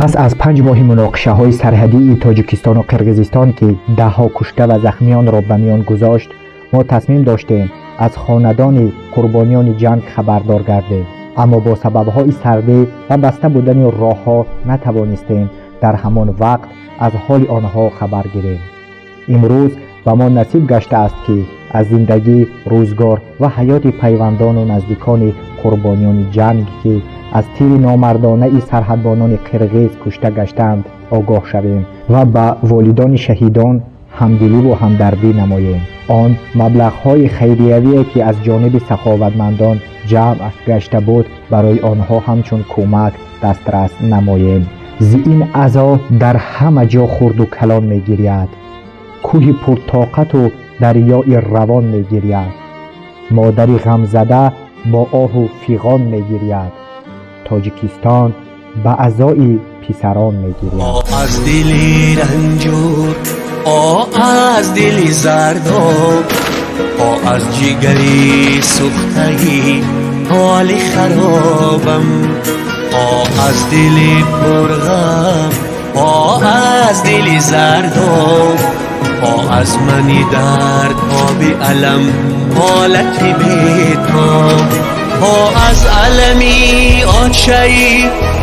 Пас аз 5 моҳи муноқишаҳои сарҳадии Тоҷикистону Қирғизистон, ки даҳҳо кушта ва захмиёнро ба миён гузошт, мо тасмим доштем аз хонадони қурбониёни ҷанг хабардор гардем, аммо бо сабабҳои сардӣ ва баста будани роҳҳо натавонистем дар ҳамон вақт аз ҳоли онҳо хабар гирем. Имрӯз ба мо насиб гаштааст, ки аз зиндагӣ, рӯзгор ва ҳаёти пайвандону наздикони қурбониёни ҷанг, ки аз тири номардонаи сарҳадбонони қирғиз кушта гаштаанд, огоҳ шавем ва ба волидони шаҳидон ҳамдиливу ҳамдардӣ намоем. Он маблағҳои хайриявие, ки аз ҷониби саховатмандон ҷамъ гашта буд, барои онҳо ҳамчун кӯмак дастрас намоем. Зи ин азо дар ҳама ҷо хурду калон мегиряд, кӯҳи пуртоқату дарёи равон мегиряд, модари ғамзада бо оҳу фиғон мегиряд, Тоҷикистон ба азои писарон мегиряд. Аз дили ранҷур, о аз дили зардоб, о аз ҷигари сӯхтаи ҳоли харобам, о аз дили пурғам, о аз дили зардоб, о аз мани дардҳоби алам ҳолати бетоб, о аз алами очаи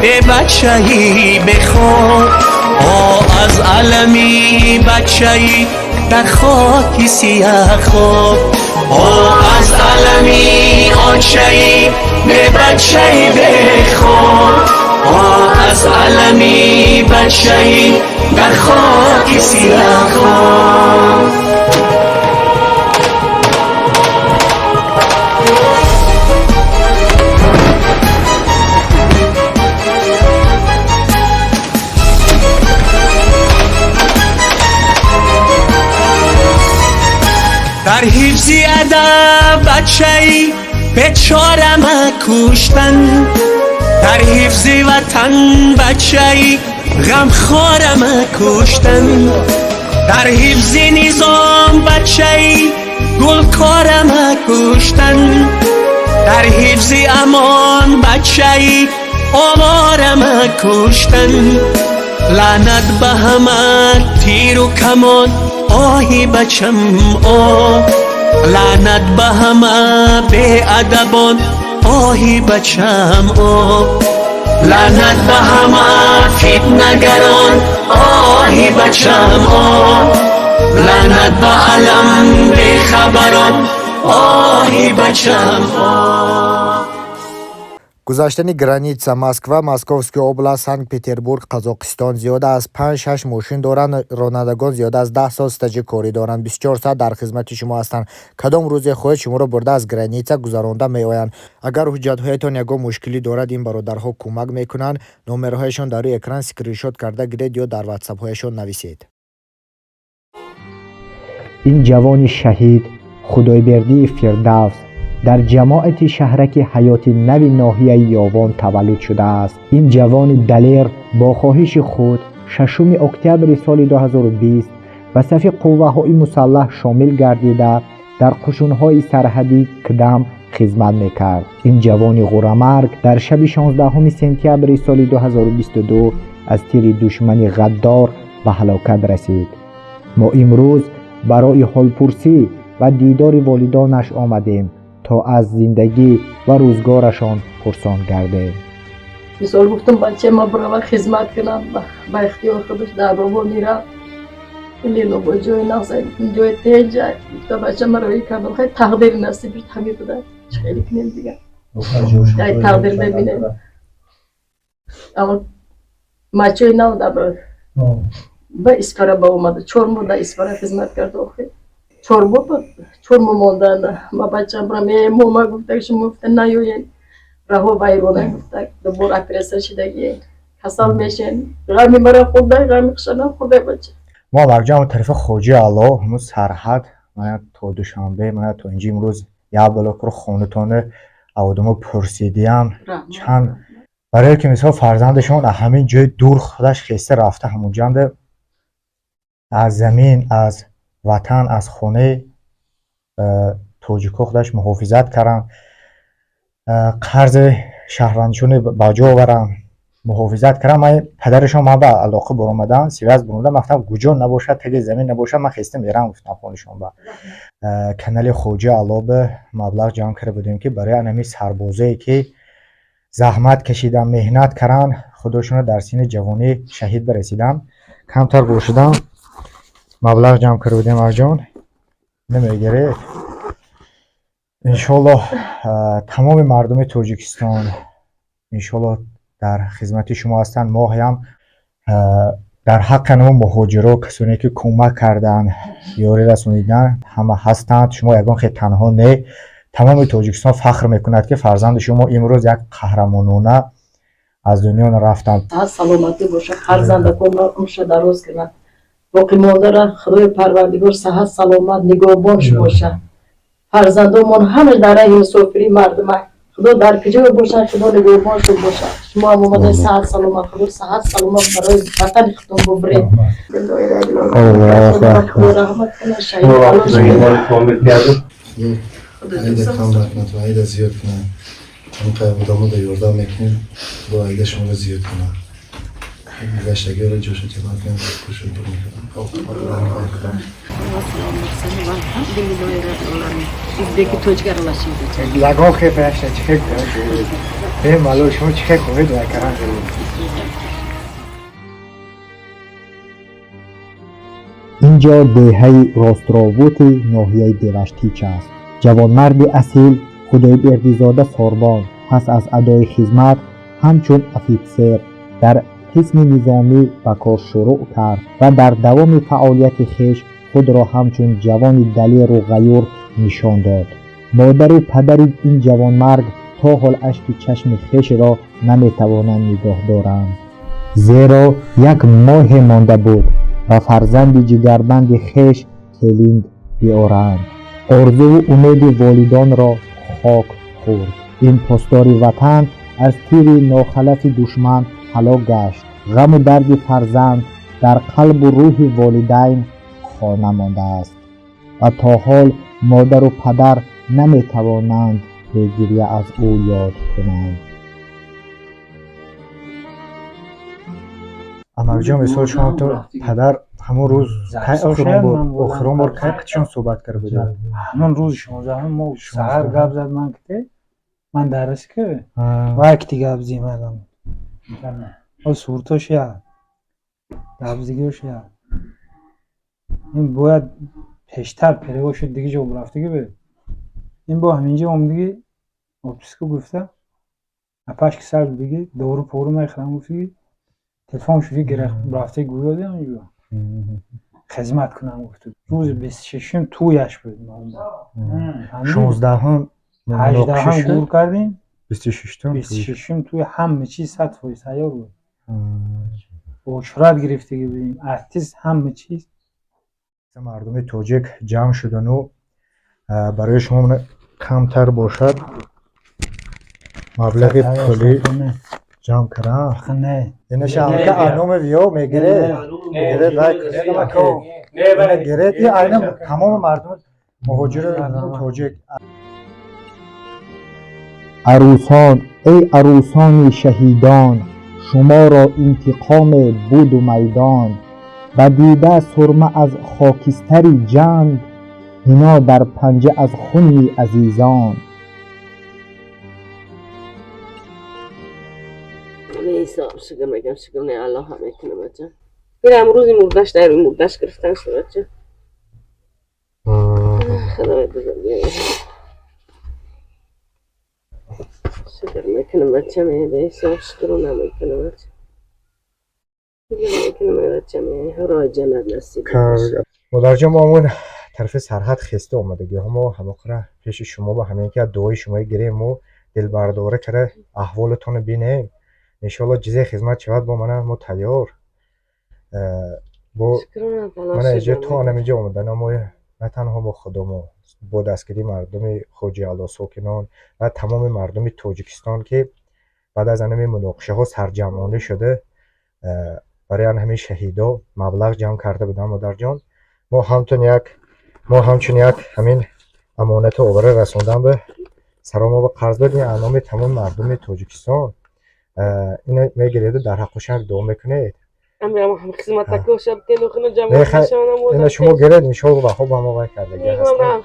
бебачаи бехоб, о аз алами бачаи дар хоки сияхоб, о аз алами очаи бебачаи бехоб, о аз алами бачаи дар хоки сияхоб. Дар ҳифзи адаб бачаи бечорама куштан, дар ҳифзи ватан бачаи ғамхорама куштан, дар ҳифзи низом бачаи гулкорама куштан, дар ҳифзи амон бачаи оворама куштан. Лаънат ба ҳама тиру камон, оҳи бачам, о лаънат ба ҳама беадабон, оҳи бачам, о лаънат ба ҳама фитнагарон, оҳи бачам, о лаънат ба алам бехабарон, оҳи бачам, о. Гузаштани граница Москва, Московская область, Санкт-Петербург, Қазоқистон. Зиёда аз панҷ-шаш мошин доранд. Ронандагон зиёда аз 10 сол стажи корӣ доранд, 24 соат дар хизмати шумо ҳастанд. Кадом рӯзе хоҳед, шуморо бурда аз граница гузаронда меоянд. Агар ҳуҷҷатҳоятон ягон мушкилӣ дорад, ин бародарҳо кӯмак мекунанд. Номерҳояшон дар рӯи экран, скриншот карда гиред ё дар ватсапҳояшон нависед. Ин ҷавони шаҳид Худойбердии Фирдавс дар ҷамоати шаҳраки Ҳаёти Нави ноҳияи Ёвон таваллуд шудааст. Ин ҷавони далер бо хоҳиши худ 6 октябри соли 2020 ба сафи қувваҳои мусаллаҳ шомил гардида, дар қушунҳои сарҳадӣ кдам хизмат мекард. Ин ҷавони ғурамарг дар шаби 16 сентябри соли 2022 аз тири душмани ғаддор ба ҳалокат расид. Мо имрӯз барои ҳолпурсӣ ва дидори волидонаш омадем, то аз зиндагӣ ва рӯзгорашон пурсон гардем. Мисол гуфтам, бачаи ма бирава, хизмат кунам, ба ихтиёр худаш дар бобо мерафт. Ленобо ҷои нағз, ҷои тенҷа гуфта, бача маро роӣ кардам. Хай, тақдири насибиш ҳамин буда, чӣ хеле кунем дигар, ай тақдир мебинем. Аммо мачои нав дар ба Исфара ба омада, 4 моҳ дар Исфара хизмат кард. Охир 4 моҳ буд, 4 моҳ мондан. Ма бачам бирам, э мома гуфта, шумо гуфта наёен, раҳо вайрона гуфта, дубор операция шидагиен, касал мешен. Ғами мара хӯрдай, ғами хушанам хӯрдай бача. Мо барҷам тарафи Хоҷи Алло, ҳамун сарҳад, мана то Душанбе, мана то инҷа. Имрӯз як блокро хонатоне одамо пурсидиям чанд, барое ки мисол фарзандашон аз ҳамин ҷои дур худаш хеста рафта, ҳамунҷанда аз замин, аз ватан, аз хонаи тоҷикҳо худаш муҳофизат карданд, қарзи шаҳрвандишоне ба ҷо оваранд. Муҳофизат кардам. Ман падарашон ман ба алоқа баромадан, связь баромадам. Ман гуфтам, куҷо набошад, таги замин набошад, ман хеста мерам, гуфтам, хонашон ба канали Хоҷа Алло маблағ ҷамъ карда будем, ки барои анами сарбозое, ки заҳмат кашидан, меҳнат карданд, худошонро дар синни ҷавонӣ шаҳид барасиданд, камтар бошидан маблағ ҷамъ карда будем. Арҷон, намегиред? Иншоаллоҳ, тамоми мардуми Тоҷикистон, иншоаллоҳ, дар хизмати шумо ҳастанд. Мо ҳам дар ҳаққи анамо муҳоҷиро, касоне ки кӯмак карданд, ёрӣ расониданд, ҳама ҳастанд. Шумо ягон хел танҳо не. Тамоми Тоҷикистон фахр мекунад, ки фарзанди шумо имрӯз як қаҳрамонона аз дунё рафтанд. Саломатӣ бошад, фарзандакон умша дароз кунад, боқимондара Худои Парвардигор саҳат саломат нигоҳбонш бошад. Фарзандомон ҳама дар раҳи мусофирӣ мардумак, Худо дар куҷо бошанд, Худо нигоҳбоншон бошад. Шумо ҳам омадаи саҳат саломат, Худо саҳат саломат барои ватани худтон бубред. Худо раҳмат кунад, шаҳид. Айда кам накунад ва айда зиёд кунад. Ҳамқай одамода ёрдам мекунем, Худо айда шуморо зиёд кунад. Гаштагиро ҷоша ҷамъ кунем, кушод мекунам. Ӯзбеки тоҷик аралашида. Ягон хел фаҳша чӣ хел бемалол шумо чӣ хел хоҳед вай кардан. Инҷо деҳаи Ростровути ноҳияи Деваштич аст. Ҷавонмарди асил Худойбердизода Сорбон пас аз адои хизмат ҳамчун офитсер дар қисми низомӣ ба кор шурӯъ кард ва дар давоми фаъолияти хеш худро ҳамчун ҷавони далеру ғаюр нишон дод. Модару падари ин ҷавонмард то ҳол ашки чашми хешро наметавонанд нигоҳ доранд, зеро як моҳе монда буд ба фарзанди ҷигарбанди хеш келин биоранд. Орзуву умеди волидонро хок хӯрд. Ин посдори ватан аз тири нохалафи душман ҳалок гашт. Ғаму дарди фарзанд дар қалбу рӯҳи волидайн хона мондааст ва то ҳол модару падар наметавонанд бегиря аз ӯ ёд кунанд. Амакҷон, мисол, шумо то падар ҳамон рӯз кай охирон бор кай чон суҳбат карда будед? Ҳамон рӯзи 16-ум мо саҳар гап зад ман ките, ман дарс ки вай кити гап зимадам. О суртош я гапзигиош я ин бояд пештар перевод шуд, диги ҷо рафтагӣ буд. Ин бо ҳаминҷо омдиги отпуска гуфта, апашки сар диги дору пору мехӯрам гуфтиги, телефон шуди, рафта гӯёди ҳаминҷо хизмат кунам гуфту. Рӯзи 26-ум тӯяш буд. 16-ум. 18-ум гур кардем. 26-ум. 26-ум тӯи, ҳама чиз 100% тайёр буд, ошурат гирифтагӣ будем, артист, ҳама чиз. Мардуми тоҷик ҷамъ шудану барои шумо камтар бошад маблағи пулӣ ҷамъ кардам. Инаша аноме виё мегиред, гиред, и айна тамоми мардуми муҳоҷири тоҷик. Арӯсон, эй арӯсони шаҳидон, шуморо интиқоме буду майдон. Ба дида сурма аз хокистари ҷанг, ҳино дар панҷа аз хуни азизон. Шукр мекунам, шукр не Аллоҳ мекунам, бача. Ин рӯзи мурдаш дар мурдаш гирифтан шуд, бача. Худои бузург, шукр мекунам, бача, беҳисоб шукру намекунам, бача. Шукр мекунам, бача, роҳи ҷаннат насиб. Модарҷон, мо ҳамон тарафи сарҳад хеста омадагиҳо, мо ҳамоқра пеши шумо ба ҳамин ки дуои шумои гирем-у дилбардорӣ кара аҳволатонро бинем. Иншоалло, чизе хизмат шавад, бо мана мо тайёр. Бо мана иҷо то анамиҷо омадана мо на танҳо мо худомо, бо дастгирии мардуми Хоҷиало, сокинон ва тамоми мардуми Тоҷикистон, ки баъд аз анами муноқишаҳо сарҷамъонӣ шуда, барои ан ҳамин шаҳидо маблағ ҷамъ карда будам. Модарҷон, мо ҳамчун як ҳамин амонату овара расондан ба саромо ба қарз додем аз номи тамоми мардуми Тоҷикистон. Ина мегиреду дар ҳаққушак дуо мекунед. Ина шумо гиред, иншоалло ваҳо ба мо вай кардаги ҳастанд.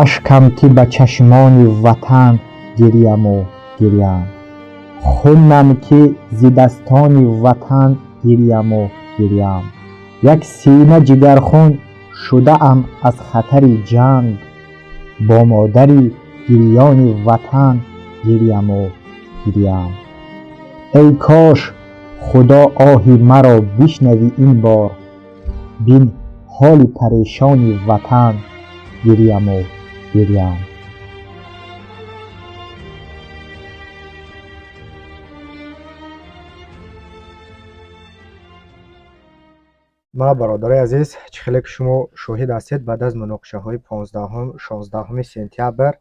Ашкам ки ба чашмони ватан гирьяму гирьям, хунам ки зи дастони ватан гирьяму гирьям. Як сина ҷигархун шудаам аз хатари ҷанг, бо модари гирёни ватан гирьяму гирьям. Эй кош худо оҳи маро бишнавӣ ин бор, бин ҳоли парешони ватан гирьяму гирьям. Ма бародарои азиз, чӣ хеле ки шумо шоҳид ҳастед, баъд аз муноқишаҳои 15-16 сентябр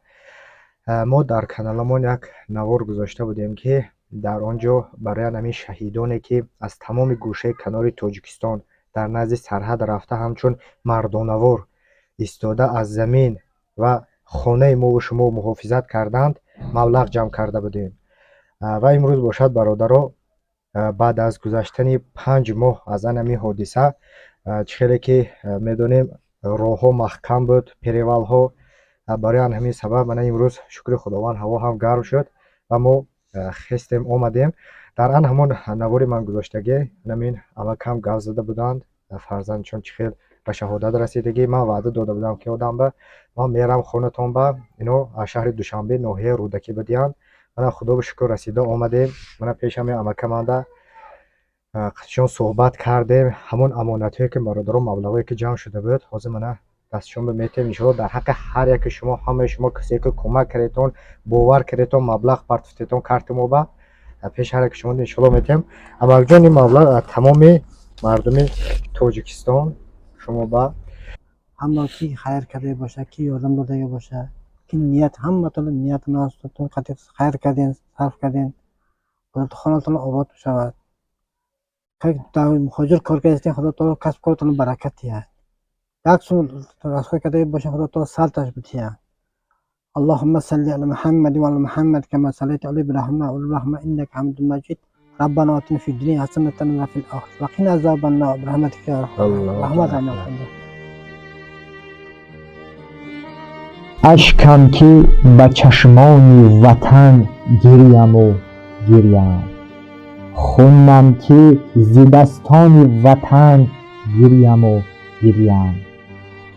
мо дар каналамон як навор гузошта будем, ки дар он ҷо барои ҳамин шаҳидоне, ки аз тамоми гӯшаи канори Тоҷикистон дар назди сарҳад рафта, ҳамчун мардонавор истода аз замин ва хонаи мову шумо муҳофизат карданд, маблағ ҷамъ карда будем. Ва имрӯз бошад, бародаро, баъд аз гузаштани 5 моҳ аз ан ҳамин ҳодиса, чӣ хеле ки медонем, роҳҳо маҳкам буд, перевалҳо. Барои ан ҳамин сабаб мана имрӯз, шукри Худованд, ҳаво ҳам гарм шуд ва мо хестем, омадем. Дар ан ҳамон навори ман гузоштагӣ ҳамин амакам гап зада буданд, фарзандшон чӣ хел ба шаҳодат расидагӣ. Ман ваъда дода будам, ки одамба ман мерам хонатон ба, ино аз шаҳри Душанбе, ноҳияи Рӯдакӣ будиянд. Мана худо шукр, расида омадем. Мана пешами амакаманда қисшон суҳбат кардем. Ҳамон амонатҳое ки бародарон, маблағое ки ҷамъ шуда буд, ҳозир мана дастшон метем. Иншоалло дар ҳаққи ҳар яки шумо, ҳамаи шумо касе ки кӯмак кардетон, бовар кардетон, маблағ партофтетон карти мо ба пеш, ҳар яки шумо иншоалло метем. Амакҷон, ин маблағ аз тамоми мардуми Тоҷикистон шумо ба. Ҳама ки хайр карда боша, ки ёрдам додага боша, ки ният, ҳаматон ният насутон қатъи хайр карден, сарф карден, Худо хонатон обод шавад. Муҳоҷир кор кардастен, Худо таоло касб коратон баракат диҳад. Як сум расход карда боша, Худо таоло салташ бидиҳад. اللهم صل على محمد وعلى محمد كما صليت على ابراهيم وعلى ابراهيم انك حميد مجيد. ربنا اتنا في الدنيا حسنة وفي الآخرة وقنا عذاب النار برحمتك يا ارحم الراحمين. Ашкам ки ба чашмони ватан гирьяму гирьям, хунам ки зи дастони ватан гирьяму гирьям.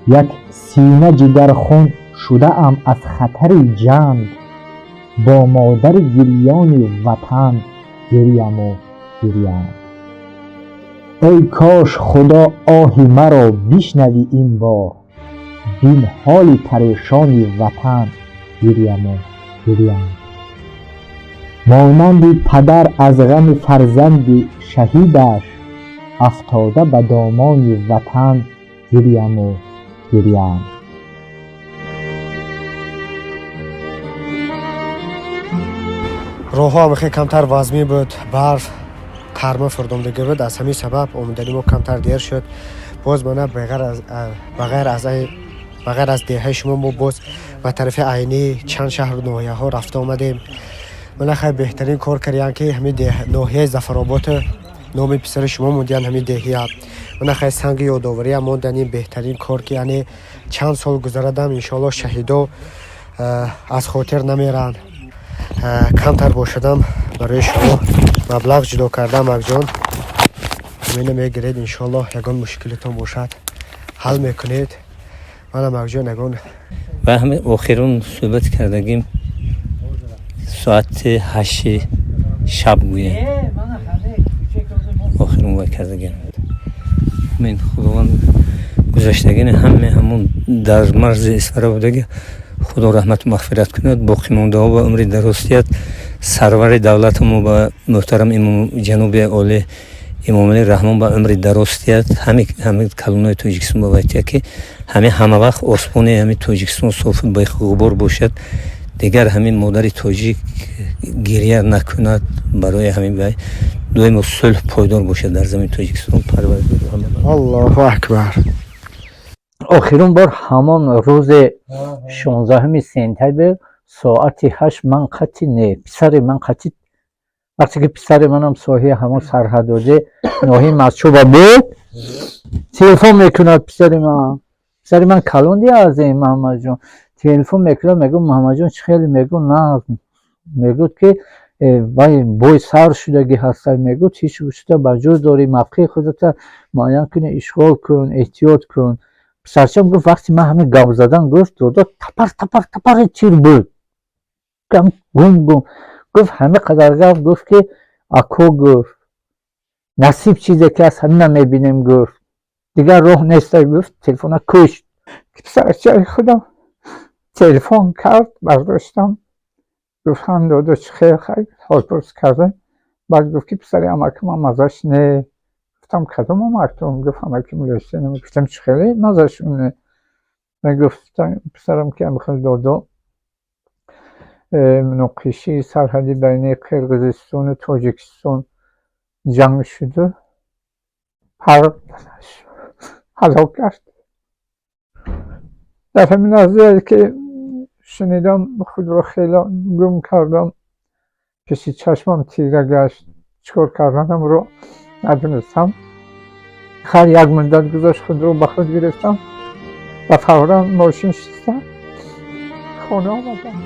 Як сина ҷигархун шудаам аз хатари ҷанг, бо модари гирёни ватан гирьяму гирьям. Эй кош худо оҳи маро бишнавӣ ин бор, бин ҳоли парешони ватан гирьяму гирьям. Монанди падар аз ғами фарзанди шаҳидаш афтода ба домони ватан гирьяму гирьям. Роҳҳо ҳам хеле камтар вазмин буд, барф тарма фурдомдагӣ буд, аз ҳамин сабаб омадани мо камтар дер шуд. Боз мана ба ғайр аз деҳаи шумо мо боз ба тарафи Айнӣ, чанд шаҳру ноҳияҳо рафта омадем. Мана хай беҳтарин кор кардиян, ки ҳамин ноҳияи Зафаробод номи писари шумо мондиян ҳамин деҳия. Мана хай санги ёдовариам мондан, ин беҳтарин кор, ки яъне чанд сол гузарадам, иншоалло шаҳидо аз хотир намеранд. Камтар бошадам барои шумо маблағ ҷудо кардам, акҷон, ҳамина мегиред, иншоалло ягон мушкилитон бошад, ҳал мекунед. Манам, акҷон, ягон Ва ҳамин охирон суҳбат кардагим соати 8 шаб гӯем, охирон вай кардагим. Мен Худованд гузаштагини ҳаме ҳамон дар марзи Исфара будаги Худо раҳмату мағфират кунад, боқимондаҳо ба умри дароз диҳад. Сарвари давлатамо ба муҳтарам ҷаноби олӣ Эмомалӣ Раҳмон ба умри дароз диҳад. Ҳами калонои Тоҷикистон ба вай диҳад, ки ҳами ҳама вақт осмони ҳами Тоҷикистон софу беғубор бошад. Дигар ҳамин модари тоҷик гирья накунад. Барои ҳамин вай доимо сулҳ пойдор бошад дар замини Тоҷикистон. Парвардигор. Аллоҳу акбар. Охирон бор ҳамон рӯзи 16 сентябр соати 8 ман қати не, писари ман қати, вақте ки писари манам соҳии ҳамон сарҳадоди ноҳияи Мазчуба буд, телефон мекунад писари ман. Писари ман калон аз ин Муҳаммадҷон. Телефон мекунад, мегӯ Муҳаммадҷон чӣ хеле, мегӯ на, мегӯд ки вай бой сар шудагӣ ҳаста, мегӯд ҳеҷ шуда ба ҷуз дорӣ, мавқеи худата муайян кунӣ, ишғол кун, эҳтиёт кун. Писарчам гуфт вақте ман ҳамин гап задан, гуфт додо тапар тапар тапари тир буд, гум гум. Гуфт ҳамин қадар гап гуфт ки ако, гуфт насиб чизе ки аст ҳамина мебинем, гуфт дигар роҳ нест, гуфт телефона кушт. Писарчаи худам телефон кард, бардоштам, гуфт ҳам додо чӣ хел, хайр ҳолпурс кардем. Баъд гуфт ки писари амакам мазаш не. Гуфтам кадом амактон? Гуфт амаки Муллоҳусейн. Гуфтам чӣ хеле мазашон не? Гуфтам писарам ки амихел додо муноқишаи сарҳадӣ байни Қирғизистону Тоҷикистон ҷанг шуду ҳалок кард. Дар ҳамин лаҳзае ки шунидам худро хеле гум кардам, пеши чашмам тира гашт, чӣ кор карданамро надонистам. Хайр, як муддат гузашт, худро ба худ гирифтам ва фавран мошин шистам, хона омадам.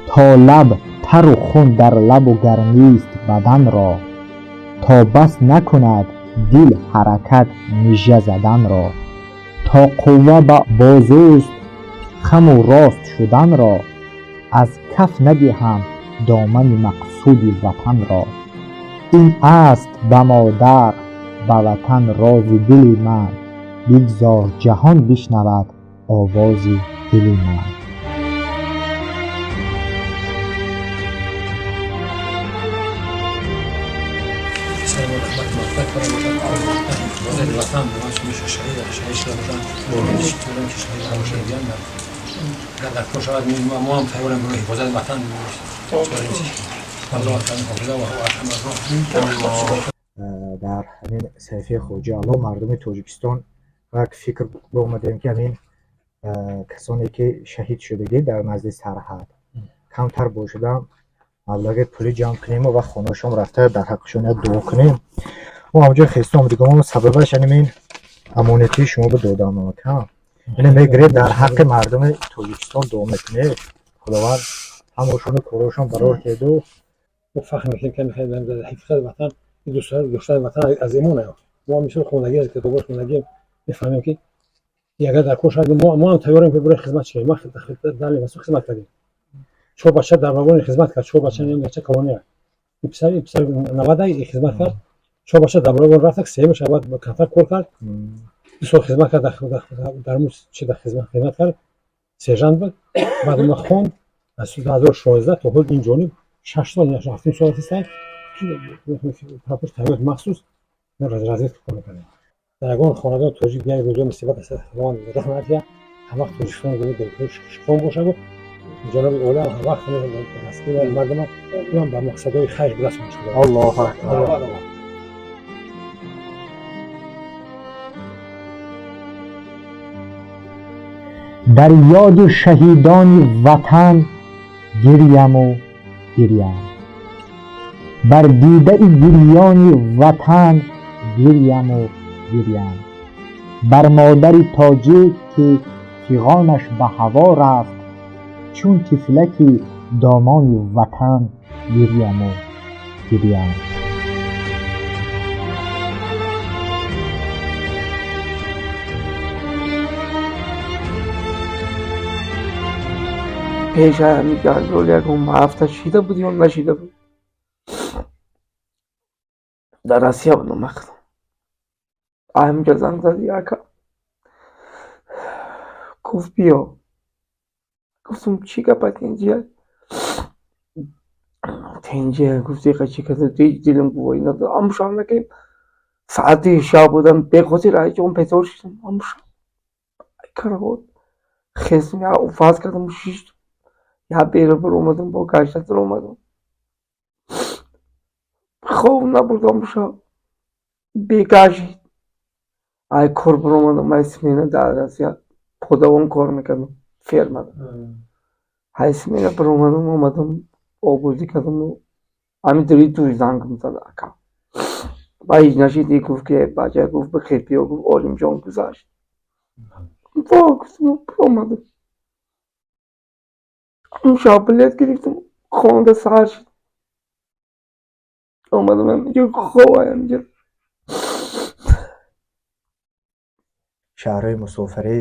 То лаб тару хун дар лабу гармист баданро, то бас накунад дил ҳаракат мижа заданро, то қувва ба бозуст хаму рост шуданро, аз каф надиҳам домани мақсуди ватанро. Ин аст ба модар, ба ватан рози дили ман, бигзор ҷаҳон бишнавад овози дили ман. در کار شود ما هم تیاریم برای حفاظت وطن. Дар ҳамин саҳифаи Хоҷа Алло мардуми Тоҷикистон як фикр омадем ки ҳамин касоне ки шаҳид шудагӣ дар назди сарҳад камтар бошадам маблағи пулӣ ҷамъ кунему ва хонашон рафта дар ҳаққашон як дуо кунем. Мо ҳамҷо хеста омадигом, сабабаш ҳамин амонатии шумо ба додам. Ина мегиред дар ҳаққи мардуми Тоҷикистон дуо мекунед, Худованд ҳамошону корошон барор теду. Мо фахр мекунем ки дар ҳифзи ватан, дӯстони ватан аз имон. Мо мисол хондагӣ аз китобҳои хондагӣ мефаҳмем ки агар дар кор шавад мо ҳам тайёрем ки барои хизмат шавем. Ма дар либасо хизмат кардем, чор бача дар вагони хизмат кард, чор бача, бача колония, писар 90 хизмат кард, чор бача дар вагон рафта, сеюмаш баъд камтар кор кард, 2 сол хизмат кард, дар чи хизмат кард, сержант буд. Баъд ма хонд аз 2016 то ҳол ин ҷониб 6 сол, 7 сол аст прапор тайёр махсус разведка кор мекардем. Дар ягон хонадон тоҷик як рӯзо мусибат аст, Худованд раҳмат диҳад, ҳамвақт Тоҷикистон шукрон бошаду ҷаноби олӣ ҳам ҳамвақт дастгири мардума ӯам ба мақсадҳои хайр бирасонад. Аллоҳу акбар. Дар ёди шаҳидони ватан гирьяму гирьям, бар дидаи гирёни ватан гирьяму гирьям, бар модари тоҷик ки фиғонаш ба ҳаво рафт, чун тифлаки домони ватан гирьяму гирьям. Пеш ҳамин ҷанҷол ягон ҳафта шида буд ё нашида буд, дар Россия будам вақтам. Ҳаминҷа занг зад яка, гуфт биё. Гуфтам чӣ гапа, тинҷия? Тинҷия гуфт иқа чӣ карда, ҳеҷ дилам гувоҳӣ надод. Ҳамун шаб накем соати шаб будам, бехотир айҷон бедор шидам. Ҳамун шаб каравот хестам, я ваз кардам, шиштам, я берун омадам, бо гаштатон омадам. Хоб набурдам шаб, бегашт. Ай кор баромадам, ай смена дар Россия подавон кор мекардам, фермада. Ай смена баромадам, омадам, обозӣ кардам, ҳамин дри дуй зангам зад ака. Ба ҳеҷ нашид, гуфт ки бача, гуфт бихел биё, гуфт Олимҷон гузашт. Во, гуфтам, омадам. Шаб билет гирифтам, хонда саҳар шуд. Омадам инҷо, хобам инҷо. Шаҳрҳои мусофирӣ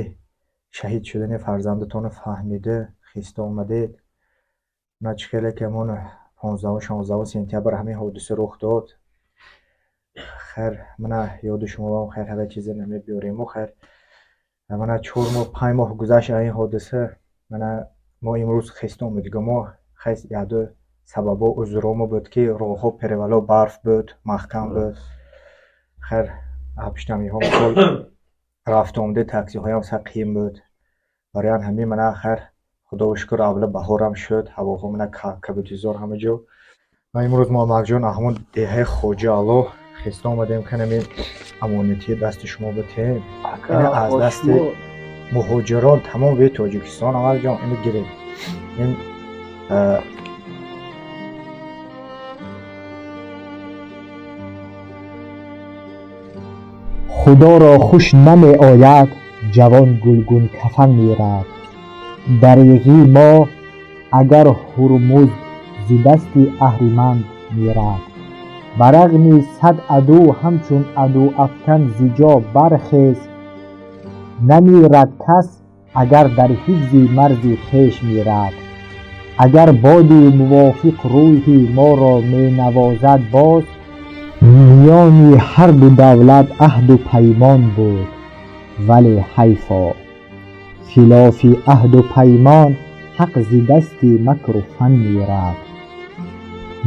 шаҳид шудани фарзандатонро фаҳмида хиста омадед. На чӣ хеле ки ҳамон 15-16 сентябр ҳамин ҳодиса рух дод. Хайр, мана ёди шумоам хайр ҳама чизе намебиёрему хайр. Мана 4 моҳ, 5 моҳ гузашт ин ҳодиса. Мана мо имрӯз хиста омадигу мо хайр яду сабабо узромо буд ки роҳҳо перевало барф буд, маҳкам буд. Хайр, пиштамиҳо мисол рафту омади таксиҳоям сар қиин буд. Барои ҳамин мана хайр худоро шукр аввала баҳорам шуд, ҳавоҳо мана кабутизор ҳама ҷо. Ма имрӯз Муҳаммадҷон ҳамон деҳаи Хоҷа Алло хиста омадем, ки ҳамин амонатии дасти шумо битем. Ина аз дасти муҳоҷирон тамом ве Тоҷикистон аввалҷон ина гирем. Ин худоро хуш намеояд ҷавон гулгун кафан мерад. Дареғӣ мо агар Ҳурмуз зи дасти аҳриманд мерад. Ба рағми сад аду ҳамчун адуафкан зи ҷо бархез, намирад кас агар дар ҳифзи марзи хеш мирад. Агар боди мувофиқ рӯҳи моро менавозад боз, миёни ҳарду давлат аҳду паймон буд, вале ҳайфо. Хилофи аҳду паймон ҳақ зи дасти макру фан мерад.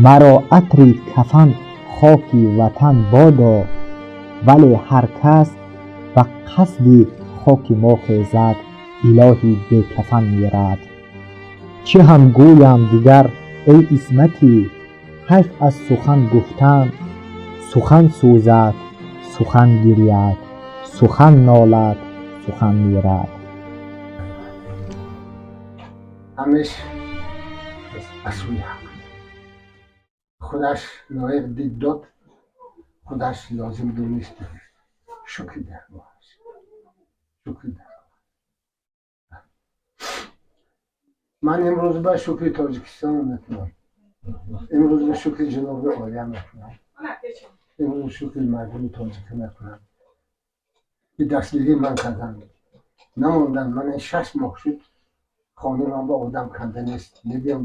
Маро атри кафан хоки ватан бодо, вале ҳар кас ба қасди хоки мо хезад, илоҳи бекафан мерад. Чӣ ҳам гӯям дигар эй исматӣ, ҳайф аз сухан гуфтан, сухан сӯзад, сухан гиряд, сухан нолад, сухан мирад. ҳамеш аз сӯи ҳақ худаш лоиқ дид дод, худаш лозим донист. Шукри даргоҳаш, шукри даргоҳаш. Ман имрӯз ба шукри Тоҷикистон мекунам, имрӯз ба шукри ҷаноби олия мекунам, имрӯз шукри мардуми тоҷика мекунам ки дастгирии ман карданд, намонданд. Ман 6 моҳ шуд хонаи ман ба одам канда нест, мебиям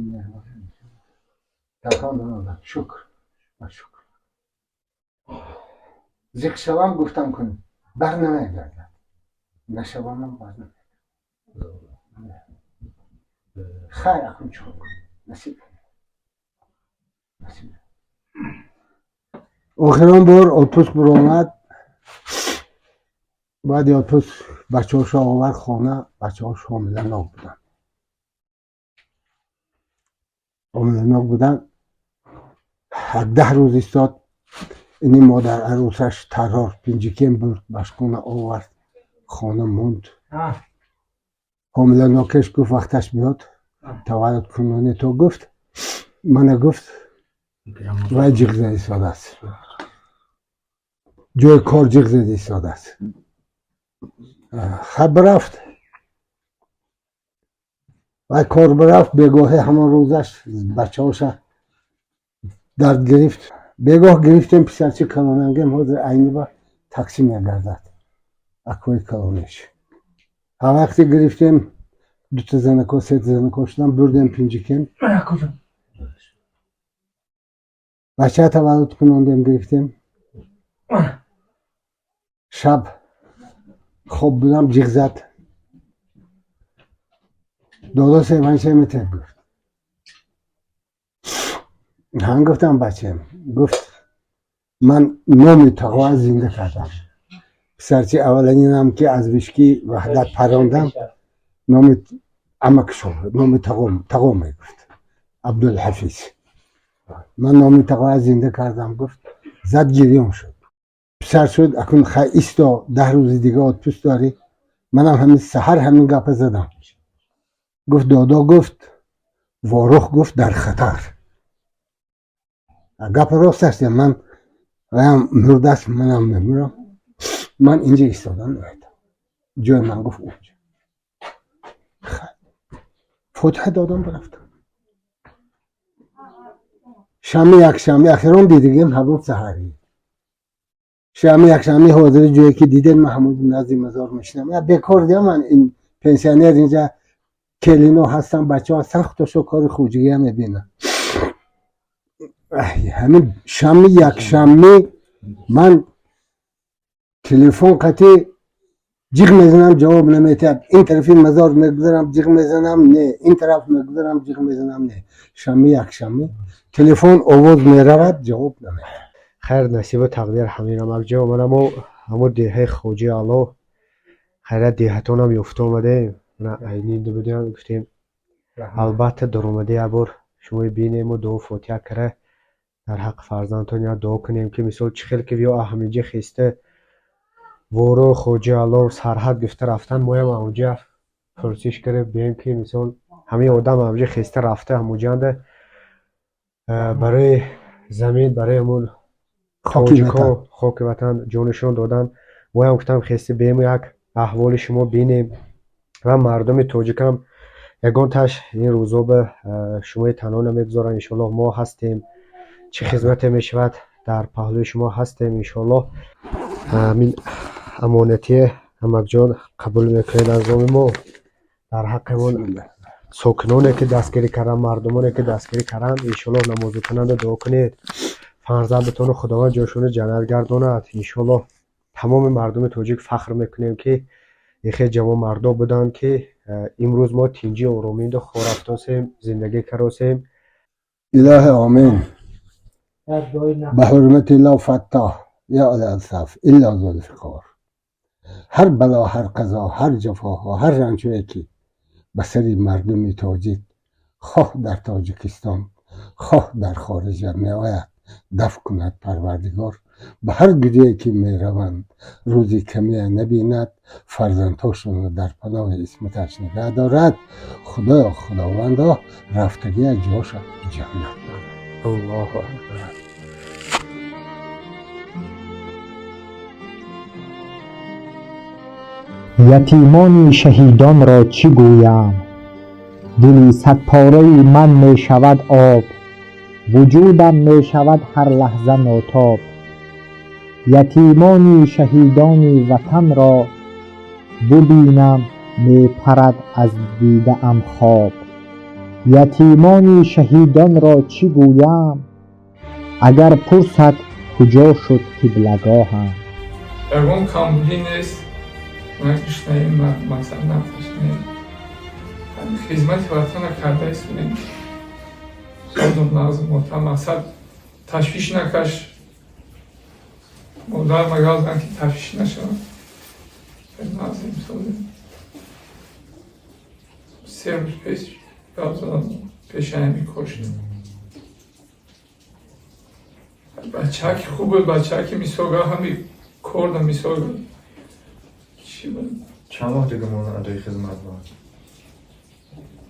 такон намондам. Шукр ва шукр. Зиқ шавам гуфтам кун бар намегардад, нашавамам бар намегардад. Хайр, акун чикор кун, насиб насиб. Охирон бор отпуск баромад. Баъди отпуск бачаҳошо овард хона, бачаҳош ҳомиланок буданд. Ҳомиланок буданд. 10 рӯз истод. Ини модар арӯсаш таррор Пинҷикен бурд, башкуна овард, хона монд. Ҳомиланокаш гуфт вақташ биёд, таваллуд куноне то гуфт, мана гуфт вай ҷиғ зада истодааст. Ҷои кор ҷиғ зада истодааст. Хаб рафт. Вай кор бирафт, бегоҳе ҳамон рӯзаш бачаҳоша дард гирифт. Бегоҳ гирифтем писарчи калонангем, ҳозир айни ба такси мегардад. Акои калонеш. Ҳар вақте гирифтем дута занако, сета занако шудам, бурдем Пинҷикен. Бача таваллуд кунондем, гирифтем. Шаб хоб будам, ҷиғ зад. Додо севанча метер гуфт. Ҳам гуфтам бачаем. Гуфт ман номи тағоа зинда кардам. Писарчи аввалинам ки аз вишки ваҳдат парондам, номи амакшо, номи тағо мегуфт. Абдулҳафиз. Ман номи тағоа зинда кардам, гуфт. Зад гирён шуд. Писар шуд, акун хай исто, 10 рӯзи дига отпуск дорӣ. Манам ҳамин саҳар ҳамин гапа задам. Гуфт додо, гуфт Ворух, гуфт дар хатар. Гапа рост аст, ман ваям мурдааст, манам мемурам. Ман инҷа истодан наметавонам. Ҷои ман гуфт онҷа. Фотиҳа додам, рафтам. Шанбе, якшанбе ахирон дидигим ҳамон саҳарӣ. Шанбе, якшанбе ҳозири ҷое ки дидед, ман ҳамон назди мазор мешинам. Бекор дия, ман ин пенсионер, инҷа келино ҳастам, бачаҳо ҳастан, худошо кори хуҷигия мебинам. Ҳамин шанбе, якшанбе ман телефон қатӣ ҷиғ мезанам, ҷавоб наметиҳад. Ин тарафи мазор мегузарам, ҷиғ мезанам, не, ин тараф мегузарам, ҷиғ мезанам, не. Шанбе, якшанбе телефон овоз меравад, ҷавоб намедиҳад. Хайр, насибу тақдир ҳаминам акҷо омадам. Ҳамун деҳаи Хоҷи Алло, хайрат, деҳатонам ёфта омадем. Айни будем, гуфтем албатта даромада як бор шумои бинему дуо фотиҳа кара дар ҳаққи фарзандтон як дуо кунем, ки мисол чӣ хел ки ё ҳаминҷа хеста Воро, Хоҷи Алло, сарҳад гуфта рафтан, моям ҳамонҷа пурсиш кара бием, ки мисол ҳамин одам ҳаминҷа хеста рафта ҳамонҷанда барои замин, барои ҳамун тоҷико, хоки ватан ҷонашон додан. Моям гуфтам хеста биему як аҳволи шумо бинем ва мардуми тоҷикам ягонташ ин рӯзо ба шумои танҳо намегузоранд. Иншоаллоҳ, мо ҳастем, чӣ хизмате мешавад, дар паҳлӯи шумо ҳастем, иншоаллоҳ. Ҳамин амонатие, амакҷон, қабул мекунед аз номи мо дар ҳаққи ҳамон сокиноне ки дастгирӣ карданд, мардумоне ки дастгирӣ карданд. Иншоаллоҳ, намозу кунанда дуо кунед, фарзандатонро Худованд ҷойшонро ҷаннат гардонад, иншоаллоҳ. Тамоми мардуми тоҷик фахр мекунем, ки ихе ҷавонмардо буданд, ки имрӯз мо тинҷи оромиndo хорафтосем, зиндагӣ каросем. Илоҳи омин. Ба ҳурмати ло фаттоҳ ё алсаф илла зулфиқор, ҳар бало, ҳар қазо, ҳар ҷафоҳо, ҳар ранҷое ки ба сари мардуми тоҷик хоҳ дар Тоҷикистон, хоҳ дар хориҷа меояд, дафт кунад Парвардигор. Ба ҳар гуҷое ки мераванд, рӯзи камия набинад, фарзандҳошонро дар паноҳи исматаш нигаҳ дорад. Худоё, Худовандо, рафтагия ҷоша ҷаннат кунад. Аллоҳу акбар. Ятимони шаҳидонро чӣ гӯям? Дили садпораи ман мешавад об, вуҷудам мешавад ҳар лаҳза нотоб. Ятимони шаҳидони ватанро бубинам, мепарад аз дидаам хоб. Ятимони шаҳидонро чӣ гӯям, агар пурсад куҷо шуд қиблагоҳам? Ягон камбудӣ нест, на гушнаем, мақсад наташнаем, хизмати ватана карда истодем. Созум нағз мота, мақсад ташвиш накаш. Модар магазан ки ташвиш нашавад. Нағзем, созем. 3 рӯз пеш гап задам, пешаями кор шуд. Бачаки хуб буд, бачаки мисолга ҳами корда мисолга чӣ буд. Чанд моҳ дига монда адои хизмат буд?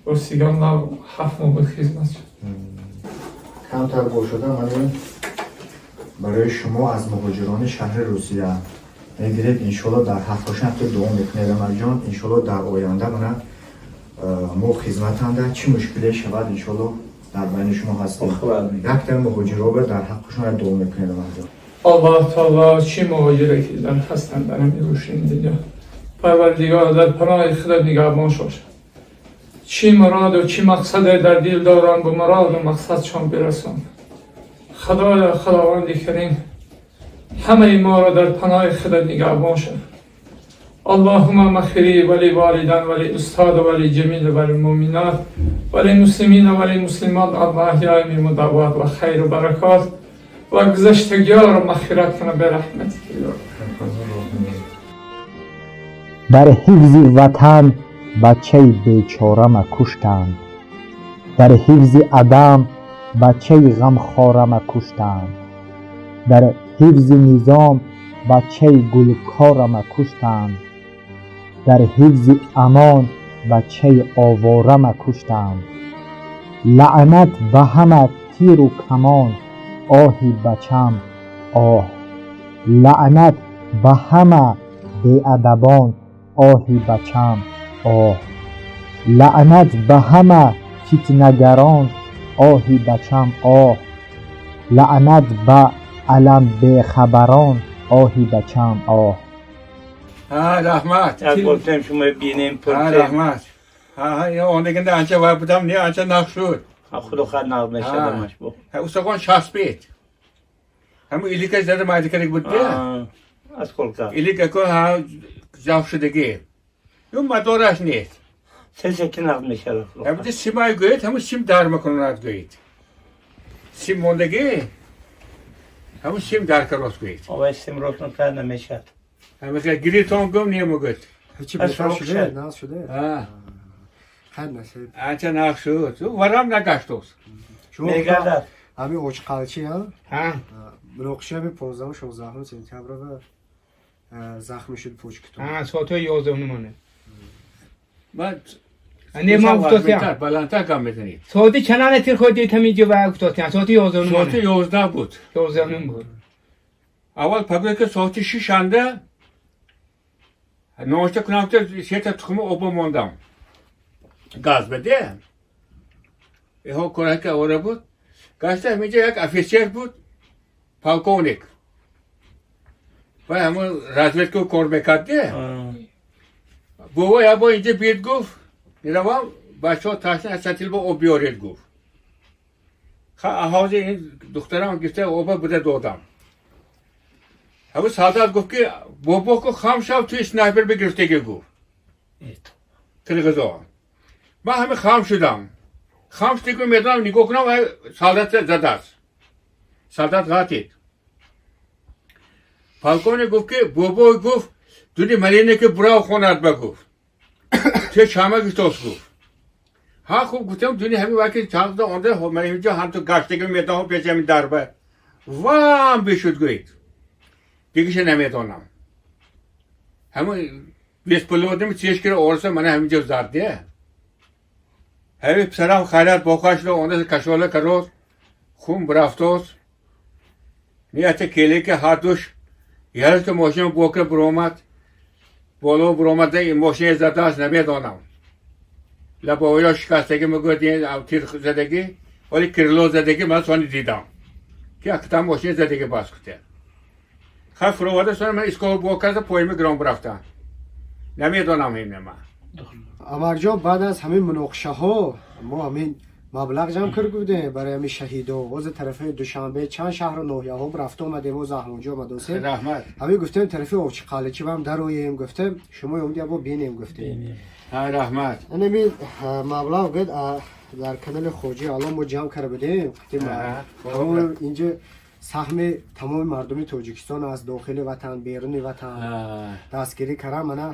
Ростигам на 7 моҳ буд хизмат шуд. Камтар бошуда манин барои шумо аз муҳоҷирони шаҳри Русия мегиред. Иншоалло, дар ҳаққошон ҳатто дуо мекунед, амакҷон. Иншоалло, дар оянда мана мо хизматанда чӣ мушкиле шавад, иншоалло, дар байни шумо ҳастем. Якта муҳоҷиро дар ҳаққошон дуо мекунед, амакҷон. Аллоҳ таоло чӣ муҳоҷире ки дар ҳастанд дар ҳамин рӯшини дунё, Парвардигор дар паноҳи худат нигаҳбон бошад. Чӣ муроду чӣ мақсаде дар дил доранд, ба муроду мақсадшон бирасон. Худоё, Худованди карим, ҳамаи моро дар паноҳи худат нигаҳбон шав. اللهم مغفری ولی والدان ولی استاد ولی جمیل ولی مؤمنات ولی مسلمین ولی مسلمات الاحیاء من دعوات و خیر و برکات و گذشتگیار و مغفرت کنه به رحمتك. Дар ҳифзи ватан бачаи бечорама куштанд, дар ҳифзи адам бачаи ғамхорама куштанд, дар ҳифзи низом Бачаи гулкорама куштанд, дар ҳифзи амон бачаи оворама куштанд. Лаънат ба ҳама тиру камон, оҳи бачам оҳ. Лаънат ба ҳама беадабон, оҳи бачам оҳ. Лаънат ба ҳама фитнагарон, оҳи бачам оҳ. Лаънат ба аламбехабарон, оҳи бачам оҳ. Раҳмат. Гуфтем шумо бинем. Раҳмат. Ондагинда анча вай будам, не, анча нақ шуд. Худо хад нақ мешадамаш бо. Устакон часпид. Ҳамун илика зада майдикарик буд. Осколка. Илика ко ҳа ҷав шудагӣ. Ю мадораш нест. Сесе ки нақ мешавад. Ҳамин симай гӯед, ҳамун сим дар мекунад гӯед. Сим мондагӣ, ҳамун сим дар карос гӯед. Овай сим ротон кар намешад. Ҳамин гиритон гум немугӯд. Ҳечи беҳтар шуде, нағз шуде. Хайр насиб. Анча нағз шуд. Варам нагаштос. Мегардад. Ҳамин очқалчи, ҳа? Муноқиша ҳамин 15-16 сентябр захми шуд почкитон. Ҳа, соатҳои 11 мона. Ман Не, ман гуфтосиям. Баландтар гап мезанед. Соати чанд тир хӯрдед ҳаминҷо ва гуфтосиям? Соати 11 мона. Соати 11 буд. 11 буд. Аввал пагоҳ ки соати 6 анда ношта кунам, ки сета тухми оба мондам. Газ баде. Иҳо кораки авора буд. Гашта ҳаминҷо як офицер буд, полковник. Ва ҳамон разведка кор мекард. Бобо як бор инҷо бид гуфт, меравам, бачаҳо ташна аз сатил ба об биёред гуфт. Ҳозир ин духтарам гирифта оба буда додам. Ҳамун солдат гуфт ки бобо ку хам шав, туи снайпер бигирифтагӣ гуфт. Қирғизо. Ман ҳамин хам шудам. Хам шудагӣ медонам, нигоҳ кунам, солдат задааст. Солдат ғатид. Полковник гуфт ки бобо гуфт, дуни малине ки бурав хонад ба гуфт. Че чама гифтос гуфт. Ҳа, хуб гуфтам, дуни ҳамин вақти чанд онда ман инҷо ҳам ту гаштагӣ медонам пеш ҳамин дарба. Вам бишуд гӯед. Дигиша намедонам. Ҳамун беспилотни чешкира орса мана ҳаминҷо зад де. Ҳамин писарам хайрат боқа шуда онда кашола кароз, хун бирафтоз. Нията келе ки ҳардуш ярашта мошина бока биромад. Боло биромада ин мошина задааст, намедонам. Лабоҳоё шикастагӣ мегӯяд, тир задагӣ, вале крыло задагӣ ман сони дидам. Ки акта мошина задагӣ бас куте. Хай фуроварда сони ман искоҳ бо карда поими гирон бирафтам. Намедонам ин ман. Амарҷон, баъд аз ҳамин муноқишаҳо мо ҳамин маблағ ҷамъ карда будем барои ҳамин шаҳидо. Боз тарафи Душанбе чанд шаҳру ноҳияҳо рафта омадем, боз аҳмонҷо омадосем. Раҳмат. Ҳамин гуфтем тарафи Овчиқаличи ҳам дароем, гуфтем шумо омди бо бинем гуфтем. Ҳа, раҳмат. Ҳамин маблағ гуфт дар канали Хоҷи Алло мо ҷамъ карда будем. Инҷо саҳми тамоми мардуми Тоҷикистон аз дохили ватан, беруни ватан дастгирӣ кардам, мана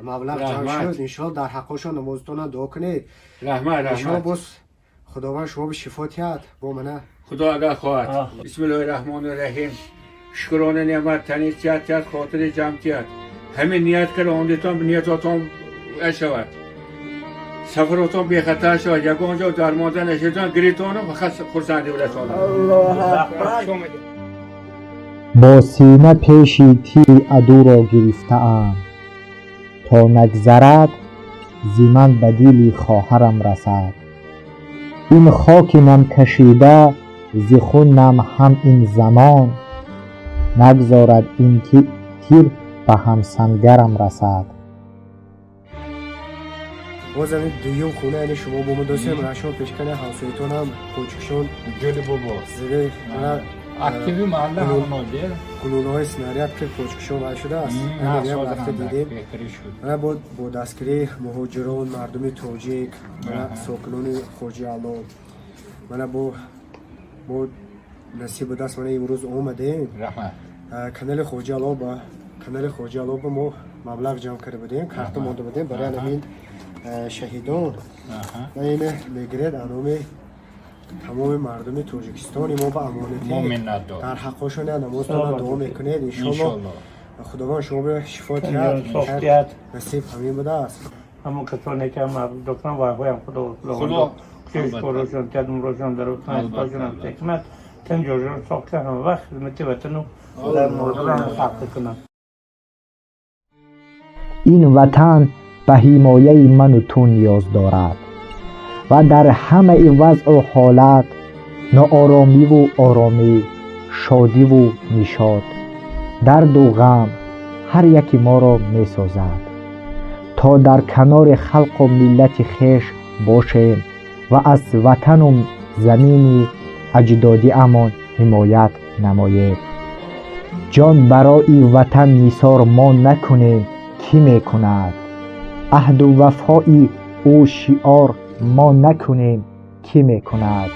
маблағ ҷамъ шуд. Иншоалло дар ҳаққошон намозтона дуо кунед. Раҳмат, раҳмат. Боз Худованд шумо ба шифо диҳад бо мана. Худо агар хоҳад. Бисмиллоҳи раҳмони раҳим. Шукрона неъмат тани сиҳат диҳад, хотири ҷамъ диҳад. Ҳамин ният карда омдитон, ниятотон шавад. Сафаротон бехатар шавад, ягон ҷо дармонда нашедон, гиритону фақат хурсандӣ расонад. Бо сина пеши тири адуро гирифтаам, то нагзарад зи ман ба дили хоҳарам расад. Ин хоки намкашида зи хунам ҳам ин замон, нагзорад ин тир ба ҳамсангарам расад. Боз ҳамин дуюм хона яъне шумо бо мо достем, рашон пешкани ҳамсоятонам почкишон ҷоли бобо зири активи маҳалла ҳамоноде гулулаҳои снаряд ки почкишон вай шудааст, рафта дидем. Мана бо дастгирии муҳоҷирон, мардуми тоҷик, мана сокинони Хоҷи Алло, мана бо насиб будааст, мана имрӯз омадем. Канали Хоҷи Алло ба канали Хоҷи Алло ба мо маблағ ҷамъ карда будем, карта монда будем барои ҳамин шаҳидон. Ва ина мегиред аноми тамоми мардуми тоҷикистони мо ба амонатӣ, дар ҳаққошон намозтона дуо мекунед, иншолло. Худованд шумо ба шифо диҳад. Софтият. Насиб ҳамин будааст. Ҳамон касоне ки ҳам доктор вайҳоям Худо Худо. Кӯшиш корашон тиҳад, умрашон дароз кунад, пошон ҳам кунад, тан ҷошон соф кунад, ҳама вақт хизмати ватану дар модарам халқ кунад. Ин ватан ба ҳимояи ману ту ниёз дорад ва дар ҳамаи вазъу ҳолат, нооромиву оромӣ, шодиву нишод, дарду ғам ҳар яки моро месозад, то дар канори халқу миллати хеш бошем ва аз ватану замини аҷдодиамон ҳимоят намоем. Ҷон барои ватан нисор мо накунем, кӣ мекунад? Аҳду вафои ӯ шиор мо накунем, кӣ мекунад?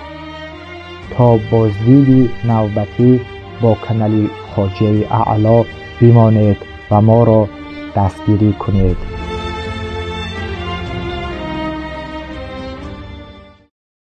То боздиди навбатӣ бо канали Хоҷаи Аъло бимонед ва моро дастгирӣ кунед.